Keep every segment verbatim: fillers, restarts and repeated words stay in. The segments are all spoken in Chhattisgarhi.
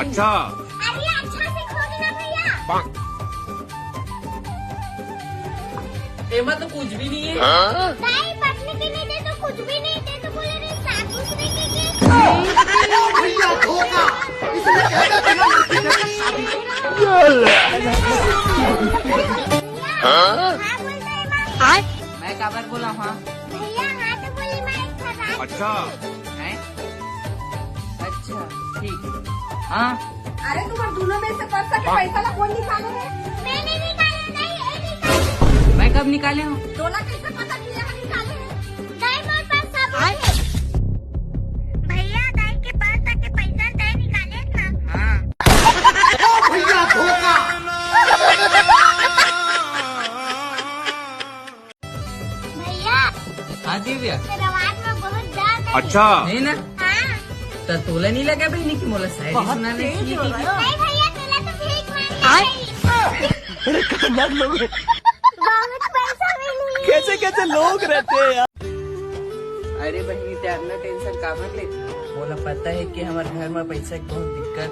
अच्छा। अरे, अच्छा से खोदना भैया। एमा तो कुछ भी नहीं है। नहीं, पत्नी के नहीं दे तो कुछ भी नहीं दे तो बोले, "नहीं, साथ दूसरे के, के।" भैया, धोखा। इसने कह दिया कि ना, लड़की के साथ। हाँ, बोलता है माँ। मैं काबर बोला हाँ? भैया, हाँ तो बोली मैं एक ठा बात। अच्छा। हैं? अच्छा, ठीक है। हाँ। अरे, तुम्हारे दोनों में से पर्स के पैसा ला कौन निकाले है? मैंने निकाले नहीं, ये निकाले। मैं कब निकाले हूँ? तोला कैसे पता कि यहाँ निकाले है? नहीं, मेरे पास सबूत है। भैया, दाई के पर्स के पैसा तय निकाले ना। हाँ। भैया, धोखा। भैया, हाँ दिव्या। तेरा आवाज में बहुत दर्द है। अच्छा। नहीं ना? हाँ। तो तोला नहीं लगा बहनी कि मोला शायरी बहुत सुनाने तेज की हो थी? रहा है। नहीं भैया, तेरा तो भीख मांगने आए? गई। अरे, खतरनाक लोग हैं। बहुत पैसा भी नहीं है। कैसे कैसे लोग रहते हैं यार। अरे बहिनी, तैं अतना टेंशन काबर लेथस? मोला पता है कि हमर घर में पैसा के बहुत दिक्कत है।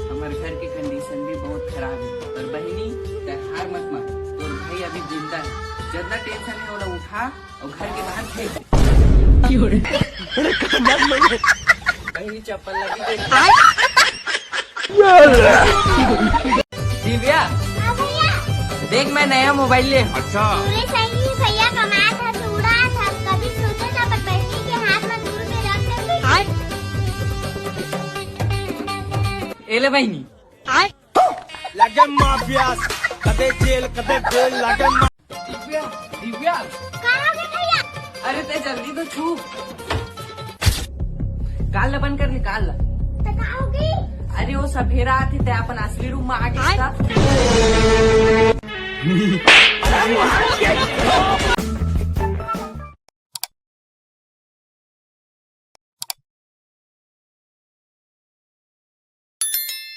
हमर घर के कंडीशन भी बहुत खराब है, पर बहिनी, तैं हार मत मान। तोर भाई अभी जिंदा है, जतना टेंशन है, ओला उठा और घर के बाहर फेंक दे। बहिनी, चप्पल लगी देख। दिव्या, हाँ भैया। देख, मैं नया मोबाइल ले। अच्छा। पूरे सही भैया, कमात हस, उड़ात हस, कभी सोचे था, पर बहनी के हाथ में दूर में रख देती। ए ले बहिनी। लगे माफिया, कदे जेल, कदे बेल, लगे मा- दिव्या, दिव्या। का हो गया भैया? अरे, तैं जल्दी तो छू। काल ला बंद कर दे, काल ला। तो का हो गई? अरे, वो सफेरा आती, तैं अपन असली रूप में आ गई था।